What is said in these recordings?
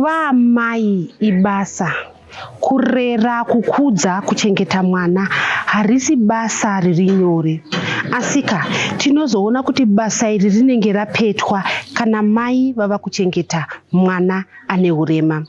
Kuva amai ibasa. Kurera, kukudza, kuchengeta mwana harisi basa riri nyore. Asika, tinozoona kuti basa iri rinenge rapetwa kana mai vava kuchengeta mwana ane hurema.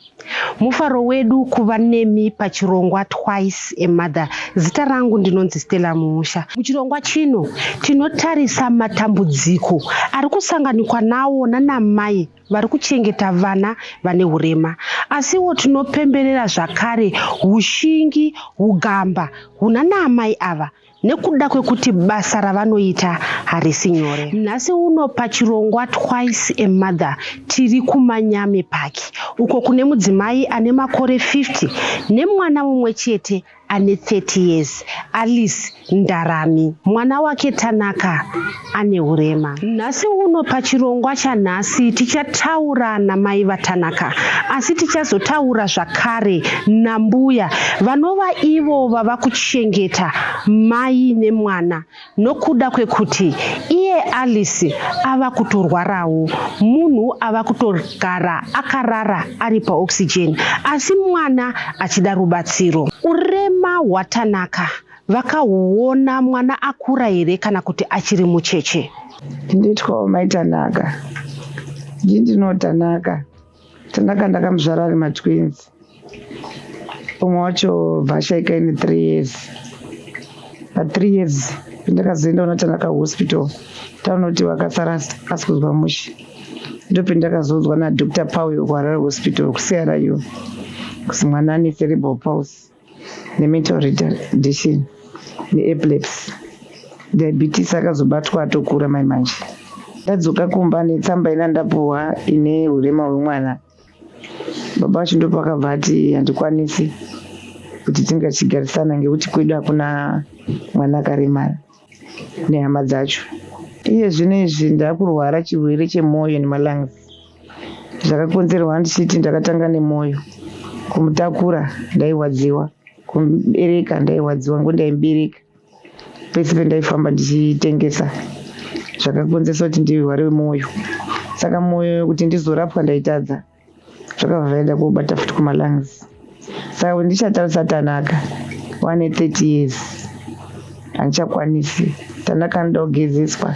Mufaro wedu kuva nemi pachirongwa Twice a Mother. Zita rangu ndinonzi Stella Muusha. Muchirongwa chino tinotarisa matambudziko ari kusanganikwa nawo nanamai vari kuchengeta vana vane hurema. Asiwo tinopemberera zvakare hushingi, hugamba hunanaamai ava nekuda kwekuti basa ravanoita harisi nyore. Nhasi uno pachirongwa Twice a Mother tiri kuManyame Park uko kune mudzimai ane makore 50 nemwana mumwe chete ane 30 years, Alice Ndarami. Mwana wake Tanaka ane hurema. Nhasi uno pachirongwa chanhasi tichataura namai vaTanaka asi tichazotaura zvakare nambuya vanova ivo vava kuchengeta mai nemwana nokuda kwekuti iye Alice ava kutorwarawo. Munhu ava kutogara akarara ari paoxygen asi mwana achida rubatsiro. Urema hwaTanaka vakahuona mwana akura here kana kuti achiri mucheche? Nditwawo mai Tanaka. Ndini ndinotanaka. Tanaka ndakamuzvara ari matwins. Umwe wacho bva ashaika ine 3 years. Pa 3 years pandakazoenda kuna Tanaka hospital taona kuti vakasara asi kuzwa mushe. Ndopendakazoudzwa naDr Powell kuHarare hospital kuCRU kuti mwana ane cerebral palsy nemental retardation neepilepsy. Diabetes akazobatwa atokura mai manje. Ndadzoka kumba netsamba ina ndapuhwa ine hurema hwemwana. Baba vacho ndopakabva ati handikwanisi kuti tingachigarisana ngekuti kwedu hakuna mwana akaremara nehama dzacho. Iye zvino izvi ndakurwara chirwere chemwoyo nemalungs zvakakonzerwa ndichiti ndakatanga nemwoyo kumutakura ndairwadziwa kumubereka ndairwadziwa ngokuti ndaimubereka pese pendaifamba ndichitengesa zvakakonzeresa kuti ndirware mwoyo saka mwoyo kuti ndizorapwa ndaitadza zvakabva zvaenda kobata futi kumalungs saka ndichatarisa Tanaka wane 30 years handichakwanisi. Tanaka anoda kugezeswa,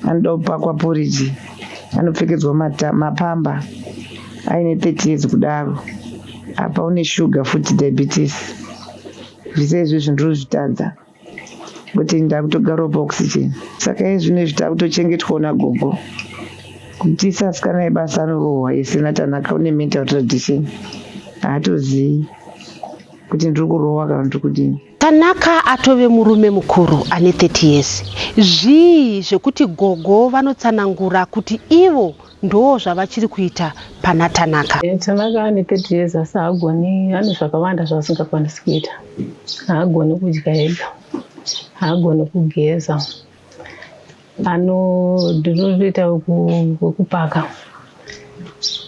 anoda kupakwa poriji, anopfekedzwa mapamba aine 30 years kudaro. Apa une shuga futi diabetes. Zvese izvozvo ndinozvitadza kuti ndakutogarawo paoxygen. Saka iye zvino izvi takutochengetwawo nagogo. Kuti asikana ebasa anorohwa ese naTanaka une mental retardation. Haatozivi kuti ndiri kurohwa kana ndiri kudini. Tanaka atove murume mukuru ane 30 years. Zvii zvekuti gogo vanotsanangura kuti ivo ndo zvavachiri kuita pana Tanaka? Tanaka ane 30 years asi haagoni, ane zvakawanda zvaasingakwanisi kuita. Haagoni kudya ega, haagoni kugeza, ndinotoita wekupaka,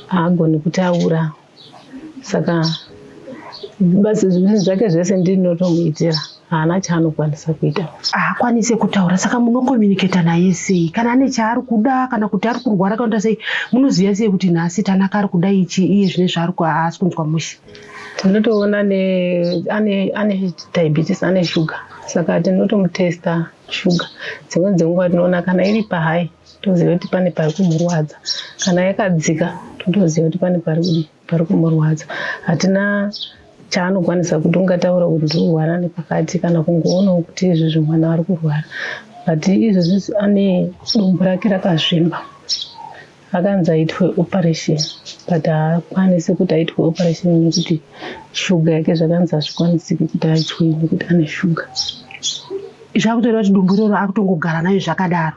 haagoni kutaura. Saka basi zvinhu zvake zvese ndinotomuitira, haana chaanokwanisa kuita. Haakwanise kutaura, saka munokomuniketa naye sei? Kana ane chaari kuda kana kuti ari kurwara kana kuti sei, munoziva sei kuti nhasi Tanaka ari kuda ichi iye zvine zvaari haasi kunzwa mushe? Tinotoona ane diabetes, ane shuga, saka tinotomutesta shuga. Dzimweni dzenguva tinoona kana iri pahigh toziva kuti pane pari kumurwadza, kana yakadzika totoziva kuti pane pari kumurwadza. Hatina chaanokwanisa kuti ungataura kuti ndikurwara nepakati kana kungoonawo kuti izvozvi mwana ari kurwara, but izvozvi ane dumbu rake rakazvimba, akanzi aitwe operation but haakwanisi kuti aitwe operation nekuti shuga yake zvakanzi hazvikwanisiki kuti aitwe nekuti ane shuga. Zvakutoreva kuti dumbu iroro akutongogara nayo zvakadaro.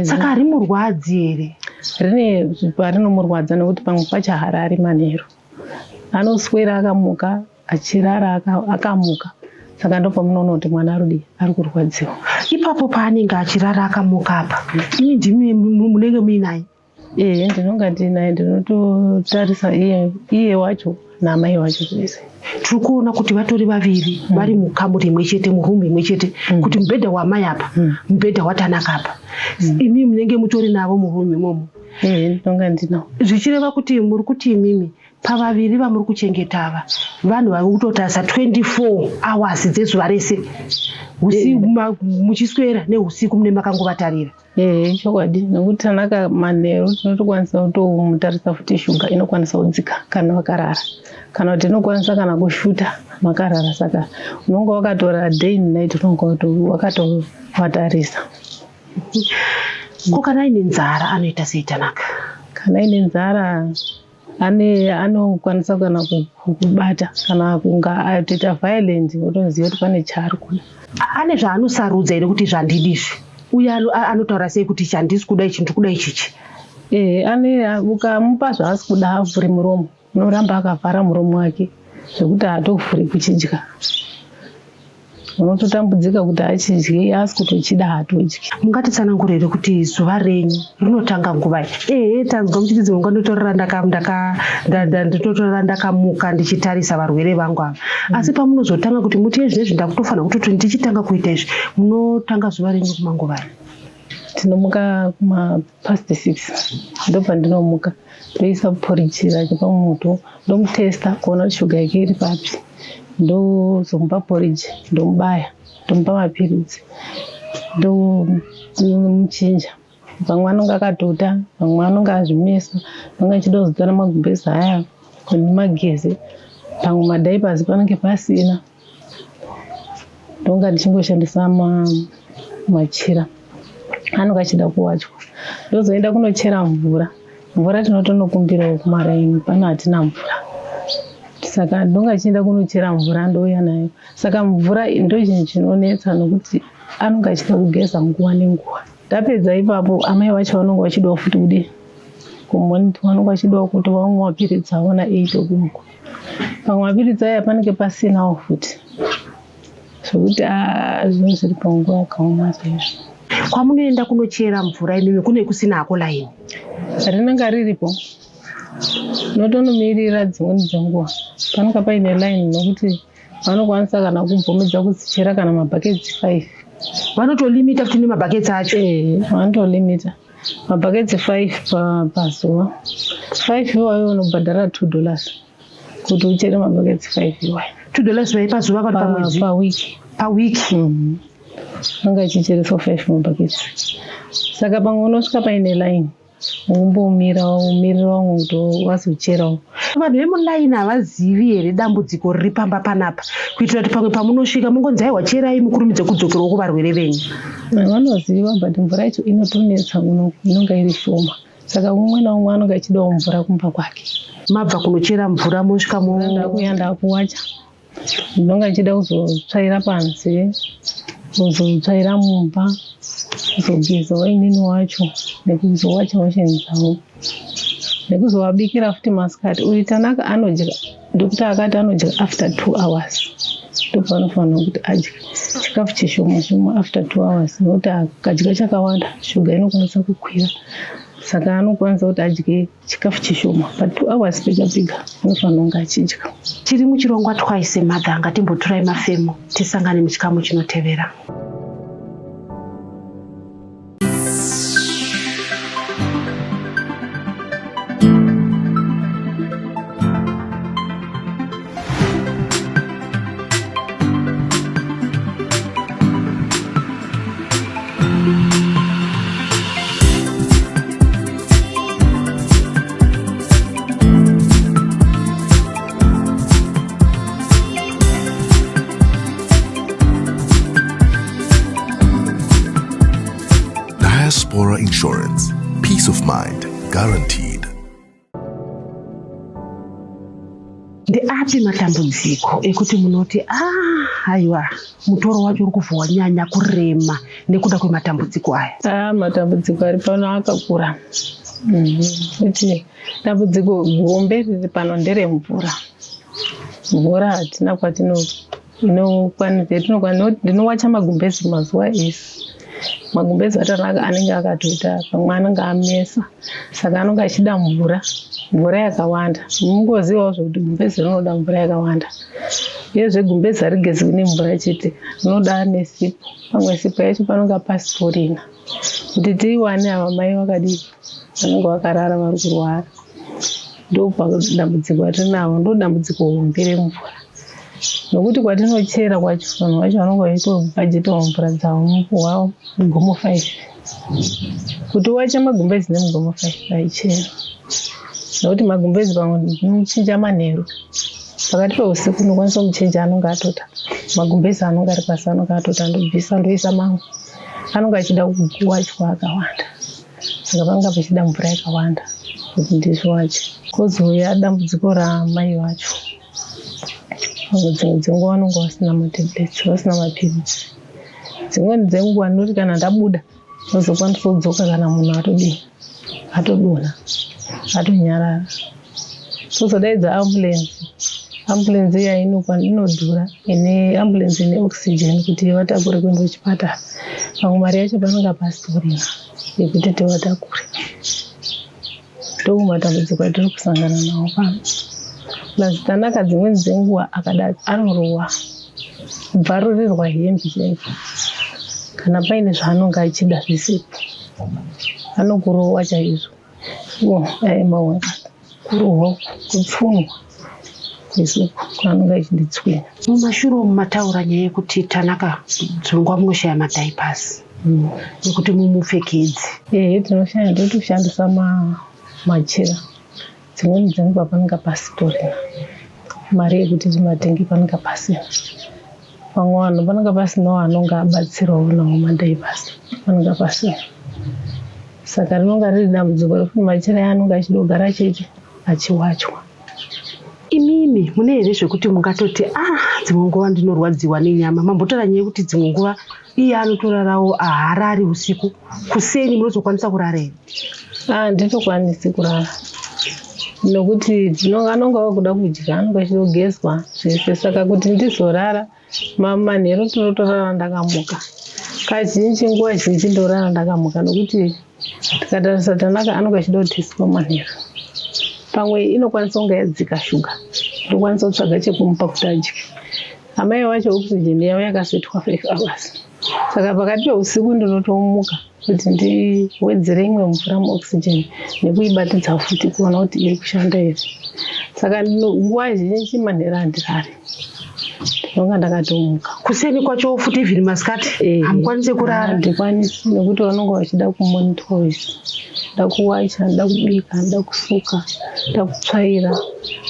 Saka harimurwadzi here? Rine parinomurwadza nekuti pamwe pacho haarari manheru, anoswera akamuka achirara akamuka, saka ndopamunoona kuti mwana arudi ari kurwadziwa. Ipapo paanenge achirara akamuka apa, imi ndimi munenge muinaye? Ehe, ndinonga ndinaye, ndinototarisa iye wacho namai wacho zvese. Tiri kuona kuti vatori vaviri vari mukamuri imwe chete, murumu imwe chete, kuti mubhedha wamai apa, mubhedha waTanaka apa. Imi munenge mutori navo murumu imomo? Ehe, ndinonga ndinavo. Zvichireva kuti muri kuti imimi Pavaviri vamuri kuchengeta ava, vanhu vari kutotarisa 24 hours dzezuva rese, muchiswera neusiku mune makangovatarira. Ehe, chokwadi, nekuti Tanaka manheru tinotokwanisa kutomutarisa futi shuga inokwanisa kudzika kana vakarara, kana kuti inokwanisa kana kushuta makarara, saka unonge wakatora day and night unonge wakatovatarisa. Ko kana aine nzara anoita sei Tanaka? Kana aine nzara ane anokwanisa kana kukubata kana kunga atoita violent, wotoziva kuti pane chaari kuda. Ane zvaanosarudza here kuti zvandidi izvi? Uye anotaura sei kuti ichi handisi kuda ichi, ndiri kuda ichichi? Ehe, ane ukamupa zvaasi kuda avhuri muromo, unoramba akavhara muromo wake zvekuti haatovhuri kuchidya. Unototambudzika kuti achidye, asi kutochida haatodyi. Mungatitsanangura here kuti zuva renyu rinotanga nguvai? Ehe, tanzwa muchiti dzimwe nguva ndinotorara ndakamuka ndichitarisa varwere vangu ava. Asi pamunozotanga kuti muti ezvinezvi ndakutofanira kutoti ndichitanga kuita izvi, munotanga zuva renyu kumanguvai? Tinomuka kuma past 6, ndopandinomuka, ndoisa porridge rake pamoto, ndomutesta kuona kuti shuga yake iri papi, ndozomupa porridge, ndomubaya, ndomupa mapiritsi, ndomuchinja. Pamwe anonge akatota, pamwe anonge azvimesa, anonge achida kuzotora magumbezi aya ndimageze, pamwe madiapers panenge pasina, ndonga ndichingoshandisa machira anonge achida kuwachwa. Ndozoenda kunochera mvura. Mvura tinotonokumbirawo kumaraini, pano hatina mvura, saka ndonga ndichienda kunochera mvura, ndouya nayo. Saka mvura ndo chinhu chinonetsa nokuti anonge achida kugeza nguva nenguva. Ndapedza ipapo, amai vacho vanonge vachidawo futi kudii kumonita, vanonge vachidawo kuti vamwe mapiritsi avo na 8 o'clock, pamwe mapiritsi aya panenge pasinawo futi, zvekuti zvinhu zviri panguva yakaoma chaizvo. Kwamunoenda kunochera mvura imimi kune kusina hako laini? Rinenge riripo, unotonomirira. Dzimweni dzenguva panenge paine line nokuti vanokwanisa kana kubvumidza kudzichera kana mabhaketsi 5. Vanotolimita futi nemabhaketsi acho? Ee, vanotolimita mabhaketsi 5 pazuva. 5 iwayo unobhadhara $2 kuti uchere mabhaketsi 5 iwayo. $2 vai pazuva kana pamwedzi? Pawiki. Pawiki. Anenge achichereswa 5 mabhaketsi, saka pamwe unosvika paine line, umbomira, umirira vamwe kuti vazocherawo. Vanhu vemulaini havazivi here dambudziko riri pamba panapa, kuitira kuti pamwe pamunosvika mungonzi aiwa, cherai mukurumidze kudzokerawo kuvarwere venyu? Vanoziva, but mvura yacho inotonetsa kuno, inonga iri shoma, saka umwe naumwe anonge achidawo mvura kumba kwake. Mabva kunochera mvura mosvika mo Ndakuya ndakuwacha, ndinonga ndichida kuzotsvaira panze, kuzotsvaira mumba, kuzogezawo inini wacho, nekuzowacha washeni dzavo, nekuzovabikira futi masikati. Uyu Tanaka anodya, doctor akati anodya after 2 hours, ndopanofanira kuti adye chikafu chishoma shoma after 2 hours, nokuti akadya chakawanda shuga inokwanisa kukwira, saka anokwanisa kuti adye chikafu chishoma pa2 hours pega pega, anofanira kunge achidya. Tiri muchirongwa Twice Mother. Ngatimboturai mafemo, tisangane muchikamu chinotevera. Diaspora Insurance. Peace of mind guaranteed. Ndeapi matambudziko ekuti munoti a aiwa, mutoro wacho uri kubva wanyanya kurema nekuda kwematambudziko aya? Ah, matambudziko ari pano akakura. Kuti dambudziko gombe riri pano nderemvura. Mvura hatina kwatino inokwanisa. Ndinowacha magumbezi mazuva ese. Magumbezi atanaka anenge akatota, pamwe anenge amesa, saka anenge achida mvura, mvura yakawanda. Mungozivawo zvekuti gumbezi rinoda mvura yakawanda. Uyezve gumbezi harigezwi nemvura chete, rinoda nesipo. Pamwe sipo yacho panonga pasitorina kuti tiiwane. Ava mai vakadii, vanenge vakarara, vari kurwara. Ndodambudziko ratinaro, ndodambudziko hombe remvura. Nokuti kwatinochera kwacho vanhu vacho vanonge vachitobhajetawo mvura dzavo mupuwa mugomo 5. Kuti uwache magumbezi nemugomo 5 haichena. Nokuti magumbezi pamwe ndinochinja manheru. Pakati peusiku ndinokwanisa kumuchinja anonge atota. Magumbezi anonge ari pasi anonge atota ndobvisa ndoisa mamwe. Anonge achida kuwachwa akawanda. Saka panga pachida mvura yakawanda kuti ndizviwache. Kozouya dambudziko ramai vacho. Pamwe dzimwe dzenguva vanonge vasina matablets, vasina mapiritsi. Dzimweni dzenguva ndinoti kana ndabuda ndozokwanisa kudzoka kana munhu atodii atodonha atonyarara. Tozodaidza ambulance, ambulance iya inodhura ine ambulance ine oxygen kuti vatakure kuenda kuchipatara. Pamwe mari yacho panonga pasitorina yekuti tivatakure. Ndomatambudziko atiri kusangana nawo pano. Plus Tanaka dzimweni dzenguva akada anorohwa kubvarurirwa hembe chaidzo kana paine zvaanonge achida zvisipo anokurohwa chaizvo. Kurohwa kupfunwa kwese uku kwaanonge achinditswinya. Mumashure umu mataura nyaya yekuti Tanaka dzimwe munoshaya madiapers ekuti mumupfekedze. Ehe, tinoshaya, ndotoshandisa machira. Dzimweni dzenguva panenge pasitorina mari yekuti timatenge panenge pasina. Pamwe vanhu panenge pasinawo anonge abatsirawo nawo madiapers panenge pasina. Saka rinonga riri dambudziko rekuti machira aya anonge achida kugara achiita achiwachwa. Imimi mune here zvekuti mungatoti ah dzimwe nguva ndinorwadziwa nenyama? Mambotaura nyaya yekuti dzimwe nguva iye anotorarawo haarari usiku, kuseni munozokwanisa kurara here? Ah, handitokwanisi kurara nokuti anonga wakuda kudya, anonga achida kugezwa zvese. Saka kuti ndizorara manheru tinotorara ndakamuka. Kazhinji nguva zhinji ndorara ndakamuka nokuti tikatarisa Tanaka anonga achida kuteswa manheru. Pamwe inokwanisa kunge yadzika shuga, ndokwanisa kutsvaga chekumupa kuti adye. Amai vacho oxygen yavo yakasetwa 5 hours. Saka pakati peusiku ndinotomuka kuti ndiwedzere imwe mvura muoxygen nekuibatidza futi kuona kuti iri kushanda here. Saka nguva zhinji manheru handirari, ndinonga ndakatomuka. Kuseni kwacho futi even masikati hamukwanisi kurara? Handikwanisi nekuti vanonga vachida kumonitwa vese. Nda kuwacha, nda kubika, nda kusuka, nda kutsvaira,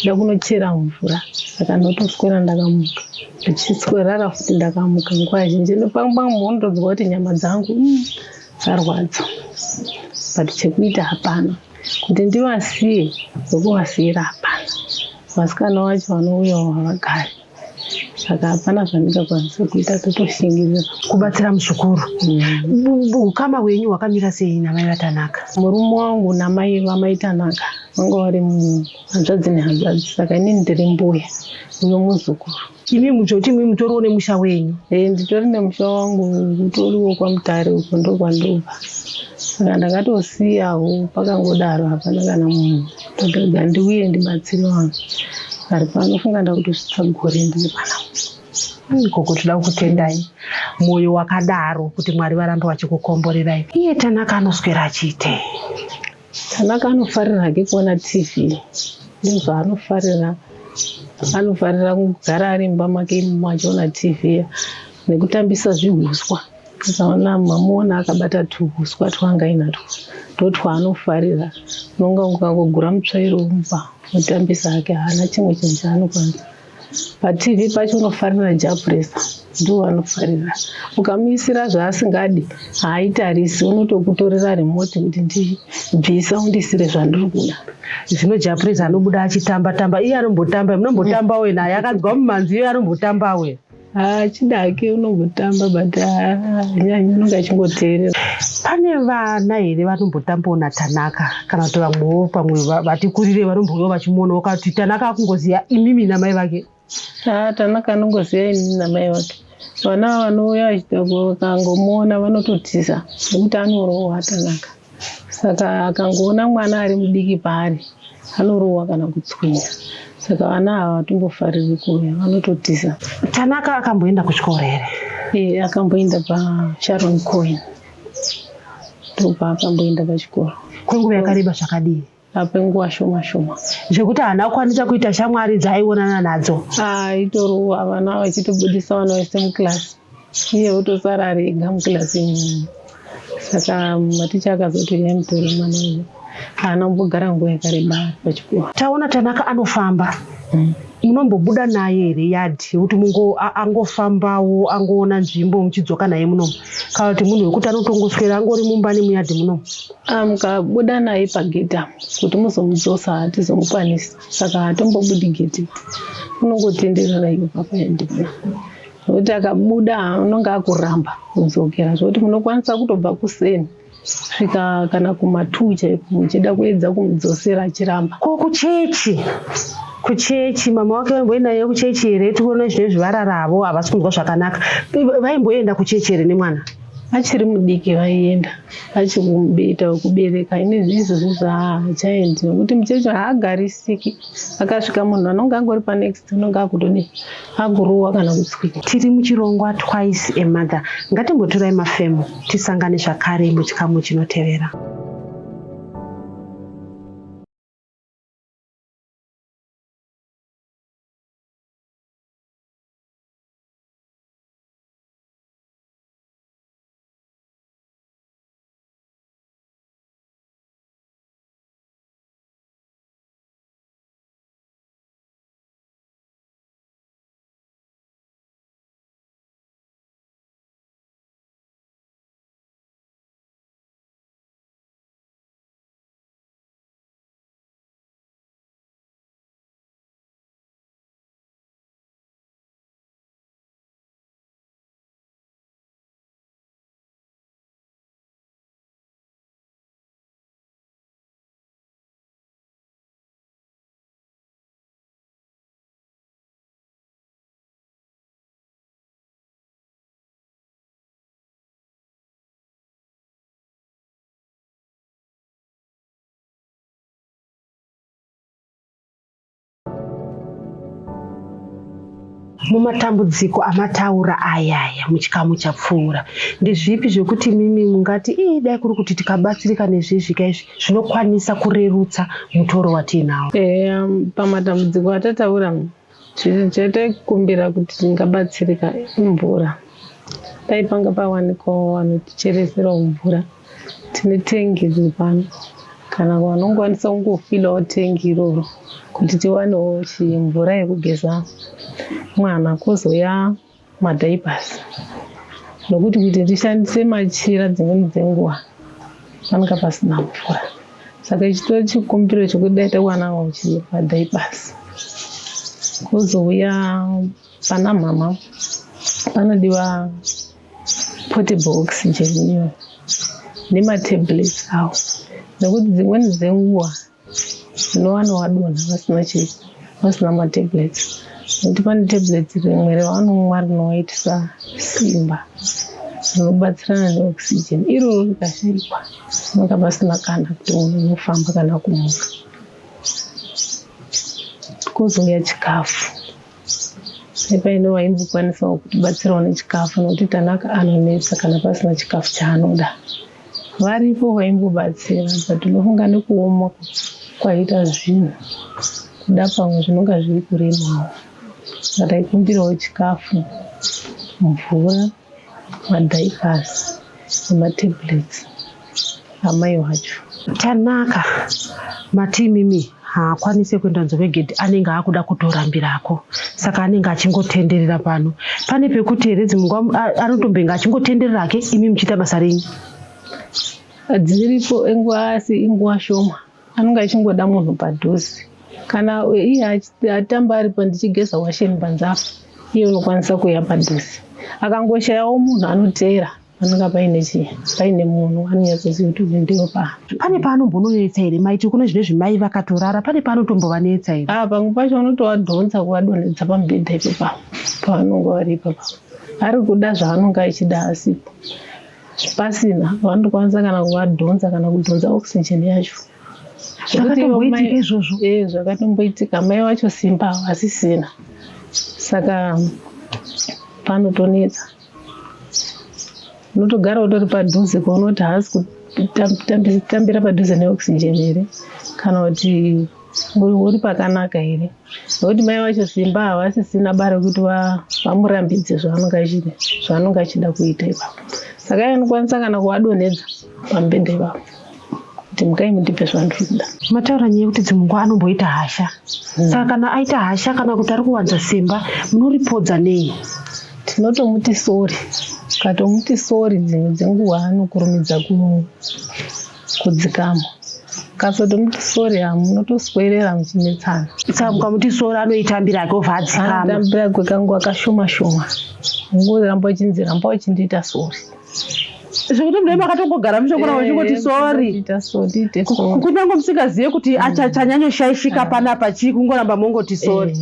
nda kunochera mvura. Saka ndinotoswera ndakamuka. Ndichiswerara futi ndakamuka nguva zhinji. Pamwe unondodzwa kuti nyama dzangu dzarwadza. But chekuita hapana. Kuti ndivasiye, wekuvasiyira hapana. Vasikana vacho vanouyawo havagari. Saka hapana zvandingakwanisa kuita, totoshingirira. Kubatsira muzukuru. Ukama hwenyu hwakamira sei namai vaTanaka? Murume wangu namai vamai Tanaka vanga vari hanzvadzi nehanzvadzi. Saka inini ndiri mbuya, uyo muzukuru. Imi muchoti imi mutoriwo nemusha wenyu? Nditori nemusha wangu, utoriwo kwaMutare uko ndokwandobva. Saka ndakatosiyawo pakangodaro, hapana kana munhu. Ndotega ndiuye ndibatsire vanhu vari pano. Funga ndakutosvitsa gore ndiri panapa. Gogo, toda kukutendai mwoyo wakadaro kuti Mwari varambe vachikukomborerai. Iye Tanaka anoswera achiitei? Tanaka anofarira hake kuona TV, ndozvaanofarira. Anofarira kugara ari mumba make imomo achiona TV nekutambisa zvihuswa. Ukaona mamuona akabata tuhuswa twaanga ainatwo, ndotwaanofarira. Unonga ukangogura mutsvairo womupa otambisa hake, haana chimwe chinhu chaanokwanisa. PaTV pacho unofarira Japresa, ndiwo anofarira. Ukamuisira zvaasingadi haaitarisi, unotokutorera remote kuti ndibvisa undisire zvandiri kuda. Zvino Japresa anobuda achitamba tamba, iye anombotamba, munombotambawo naye akanzwa mumhanzi iye anombotambawo. Achida hake unombotamba but haanyanyi, unonge achingoteerera. Pane vana here vanombotambawo naTanaka kana kuti vamwewo pamwe vati kurire vanombouyawo vachimuonawo kuti Tanaka akungoziya imimi namai vake? Tanaka anongoziya inini namai vake. Vana vanouya vakangomuona vanototiza nekuti anorohwa Tanaka. Saka akangoona mwana ari mudiki paari anorohwa kana kutswinya. Saka vana ava vatombofariri kuuya, vanototiza. Tanaka akamboenda kuchikoro here? Akamboenda paSharon Cohen, ndopaakamboenda pachikoro. Kwenguva yakareba zvakadii? Ape nguva shoma shoma. Zvekuti haana kukwanisa kuita shamwari dzaaionana nadzo. Aitorova vana vachitobudisa vana vese muclass. Iye otosara ari ega muclass imomo. Saka maticha akazoti uyai mutore mwana uyu. Haana kumbogara nguva yakareba ari pachikoro. Taona Tanaka anofamba. Munombobuda naye here yard yekuti mungo angofambawo angoona nzvimbo muchidzoka naye munomu kana kuti munhu wekuti anotongoswera angori mumba nemuyard munomu? Ah, mukabuda naye pagedhi apo kuti muzomudzosa hatizomukwanisi saka hatombobudi gedhi unongotenderera ipo papayadhi zvekuti akabuda unonge akuramba kudzokera zvekuti munokwanisa kutobva kuseni svika kana kuma2 chaiko muchida kuedza kumudzosera achiramba. Ko kuchechi kuchechi mama wake vaimboenda naye kuchechi here tikuona zvinezvi vararavo havasi kunzwa zvakanaka vaimboenda kuchechi here nemwana Achiri mudiki vaienda vachikuita wekubereka ini izvozvi zvaachaendi nekuti mucheche haagarisiki akasvika munhu anonge angori panext unonge akutodii akurohwa kana kutswinya. Tiri muchirongwa Twice a Mother. Ngatimbotorai mafemo tisangane zvakare muchikamu chinotevera. Mumatambudziko amataura ayaya muchikamu chapfuura, ndezvipi zvekuti imimi mungati ii dai kuri kuti tikabatsirika nezvizvi ka izvi zvinokwanisa kurerutsa mutoro watiinawo? Eya, pamatambudziko atataura chataikumbira kuti tingabatsirika imvura. Dai panga pawanikwawo vanotichereserawo mvura. Tine tengi riri pano kana vanokwanisa kungofilawo tengi iroro kuti tiwanewo mvura yekugeza mwana kozouya madiapers nokuti kuti ndishandise machira dzimweni dzenguva panenge pasina mvura saka ichitori chikumbiro chekuti dai tawanawo madiapers kozouya pana mhamha panodiwa portable oxygen iyo nematablets awo nekuti dzimweni dzenguva unowana wadonha vasina chii vasina matablets nekuti pane tablets rimwe ravanomwa rinovaitisa simba rinobatsirana neoxygen iroro rikashaikwa panenge pasina kana kuti munhu unofamba kana kumuka kozouya chikafu Dai paine waimbokwanisawo kutibatsirawo nechikafu nokuti Tanaka anonetsa kana pasina chikafu chaanoda. Varipo vaimbobatsira but unofunga nekuoma kwaita zvinhu kuda pamwe zvinonga zviri kuremawo. Saka taikumbirawo chikafu, mvura, madiapers nematablets amai vacho. Tanaka, mati imimi haakwanise kuenda kunze kwegedhi anenge akuda kutorambirako saka anenge achingotenderera pano. Pane pekuti here dzimwe nguva anotombenga achingotenderera hake imi muchiita basa renyu? Dziripo nguva asi inguva shoma anenge achingoda munhu padhuze kana iye atamba aripo ndichigeza washeni panze apa iye unokwanisa kuuya padhuze akangoshayawo munhu anoteera panenge paine chii paine munhu anonyatsoziva kuti uyu ndiwo paa Pane paanombononetsa here mai tikuona zvinezvi mai vakatorara pane paanotombovanetsa here? Ah, pamwe pacho unotovadhonza kuvadonhedza pamubhedha ipapa pavanonge vari ipapa ari kuda zvaanonge achida asipo pasina vanotokwanisa kana kuvadhonza kana kudhonza oxygen yacho Zvakatomboitika izvozvo? Eh, zvakatomboitika mai vacho simba havasisina saka panotonetsa unotogara utori padhuze kwaunoti haasi kutambira padhuze neoxygen here Kana kuti uri pakanaka here? Nekuti mai vacho simba havasisina ba rekuti vamurambidze zvaanonge achida zvaanonge achida kuita ipapo. Saka iye anokwanisa kana kuvadonhedza pamubhedha ipapo kuti mukai mundipe zvandiri kuda. Mataura nyaya yekuti dzimwe nguva anomboita hasha. Saka kana aita hasha kana kuti ari kuwanza simba, munoripodza nei? Tinotomuti sori. Ukatomuti sori dzimwe dzenguva anokurumidza kudzikama. Ukasatomuti sori munotoswerera muchinetsana. Saka mukamuti sori anoitambira hake obva adzikama. Anotambira kwekanguva kashoma shoma. Ungoramba uchinzi ramba uchindiita sori. Zvekuti munenge makatongogara muchongoramba muchingoti sori. Kunyange musingazive kuti chanyanyoshaishika panapa chii kungoramba mongoti sori.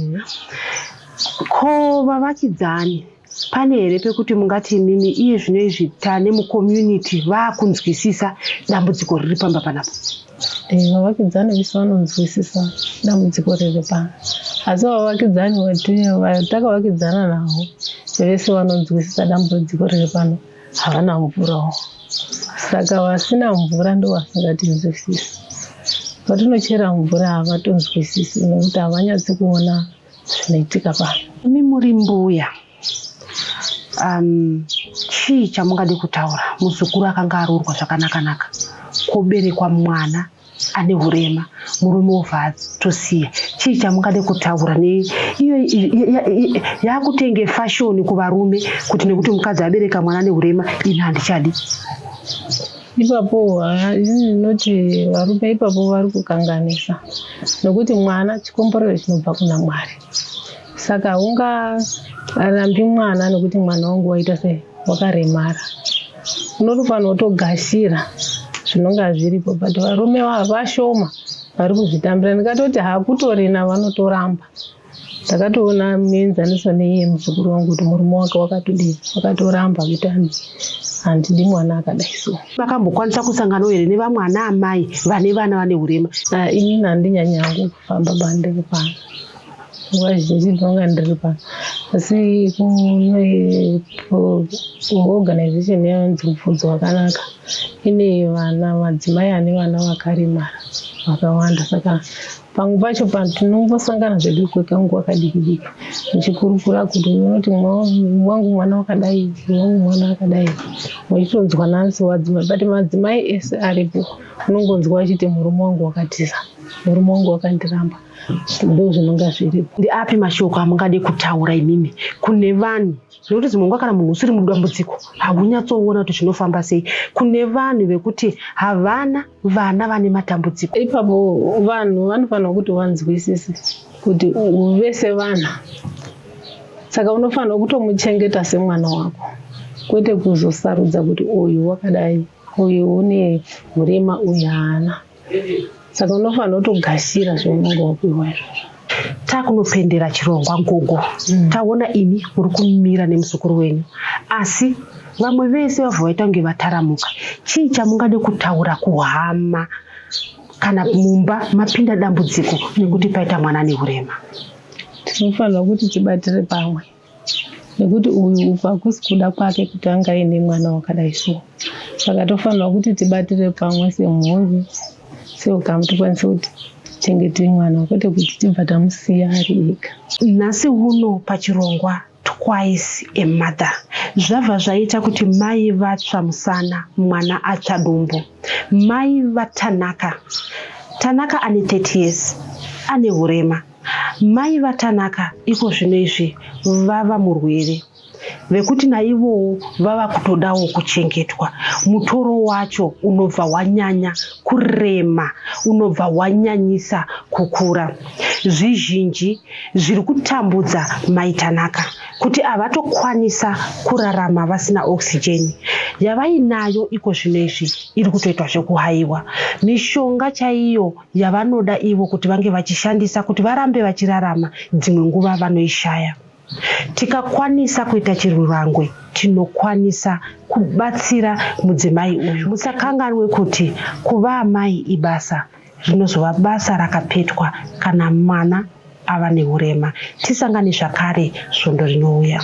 Ko vavakidzani pane here pekuti mungati imimi iye zvino izvi tane mucommunity vakunzwisisa dambudziko riri pamba panapa? Vavakidzani vese vanonzwisisa dambudziko riri pano. Asi vavakidzani vatakavakidzana navo vese vanonzwisisa dambudziko riri pano havana mvurawo. Saka vasina mvura ndovasingatinzwisisi. Patinochera mvura havatonzwisisi nekuti havanyatsi kuona zvinoitika pano. Imi muri mbuya, chii chamungade kutaura? Muzukuru akanga aroorwa zvakanaka-naka, kwoberekwa mwana ane hurema, murume obva atosiya. Chii chamungade kutaura? Iyo yakutenge fashoni kuvarume kuti nekuti mukadzi abereka mwana ane hurema ini handichadi. Ipapo ini ndinoti varume ipapo vari kukanganisa nekuti mwana chikomborero chinobva kuna Mwari. Saka haungarambi mwana nekuti mwana wangu waita sei wakaremara. Unotofanira kutogashira zvinonga zviripo but varume vashoma vari kuzvitambira. Ndingatoti hakutorina vanotoramba. Ndakatoona muenzaniso neiye muzukuru wangu kuti murume wake wakatodii wakatoramba kuti handidi mwana akadai so. Makambokwanisa kusanganawo here nevamwe ana amai vane vana vane hurema? Inini handinyanyi hangu kufamba ba ndiri pano. Nguva zhinji ndinonga ndiri pano. Asi kune organization yavanzi Mupfudze Wakanaka ine vana madzimai ane vana vakaremara vakawanda. Saka pamwe pacho tinongosangana zvedu kwekanguva kadiki diki muchikurukura kuti unoti wangu mwana wakadai, wangu mwana akadai. Muchitonzwanana sevadzimai but madzimai ese aripo unongonzwa achiti murume wangu wakatiza, murume wangu wakandiramba. Ndo zvinonga zviripo. Ndeapi mashoko amungade kutaura imimi kune vanhu? Nekuti dzimwe nguva kana munhu usiri mudambudziko haunyatsoona kuti zvinofamba sei. Kune vanhu vekuti havana vana vane matambudziko. Ipapo vanhu vanofanira kuti vanzwisise kuti vese vana. Saka unofanira kutomuchengeta semwana wako. Kwete kuzosarudza kuti uyu wakadai, uyu une hurema, uyu haana. Saka unofanira kutogashira zvaunenge wapiwa izvozvo. Takunopendera chirongwa gogo. Taona imi muri kumira nemuzukuru wenyu. Asi vamwe vese vabva vaita kunge vataramuka. Chii chamungade kutaura kuhama kana mumba mapinda dambudziko nekuti paita mwana ane hurema? Tinofanira kuti tibatire pamwe nekuti uyu uku hakusi kuda kwake kuti anga aine mwana wakadai so. Saka tofanira kuti tibatire pamwe semhuri seukama tikwanise kuti tichengete mwana kwete kuti tibva tamusiya ari ega. Nhasi uno pachirongwa Twice a Mother zvabva zvaita kuti mai vatsva musana mwana atsva dumbu. Mai vaTanaka. Tanaka ane 30 years ane hurema. Mai vaTanaka iko zvino izvi vava murwere vekuti naivowo vava kutodawo kuchengetwa. Mutoro wacho unobva wanyanya kurema, unobva wanyanyisa kukura. Zvizhinji zviri kutambudza mai Tanaka kuti havatokwanisa kurarama vasina oxygen yavainayo iko zvino izvi iri kutoitwa zvekuhaiwa. Mishonga chaiyo yavanoda ivo kuti vange vachishandisa kuti varambe vachirarama dzimwe nguva vanoishaya. Tikakwanisa kuita chirwirangwe tinokwanisa kubatsira mudzimai uyu. Musakanganwe kuti kuva amai ibasa rinozova basa rakapetwa kana mwana ava nehurema. Tisangane zvakare svondo rinouya.